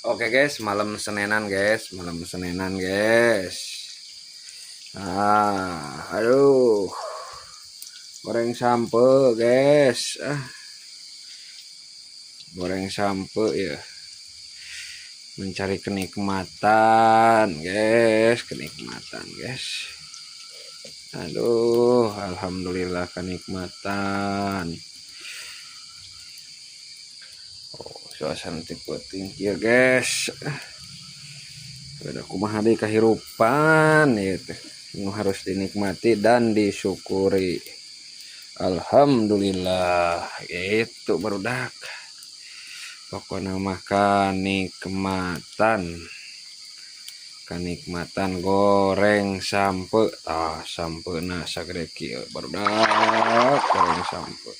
Oke guys, malam Senenan guys, malam Senenan guys. Ah, aduh. Goreng sampeu guys. Ah. Goreng sampeu ya. Mencari kenikmatan guys, kenikmatan guys. Aduh, alhamdulillah kenikmatan. Oh, suasana ti peuting kieu guys. Ada kumaha deui kahirupan ieu teh. Nu harus dinikmati dan disyukuri. Alhamdulillah itu barudak. Pokoknya mah kanikmatan. Kanikmatan goreng sampeu. Tah, sampeuna sagede kieu barudak, goreng sampeu.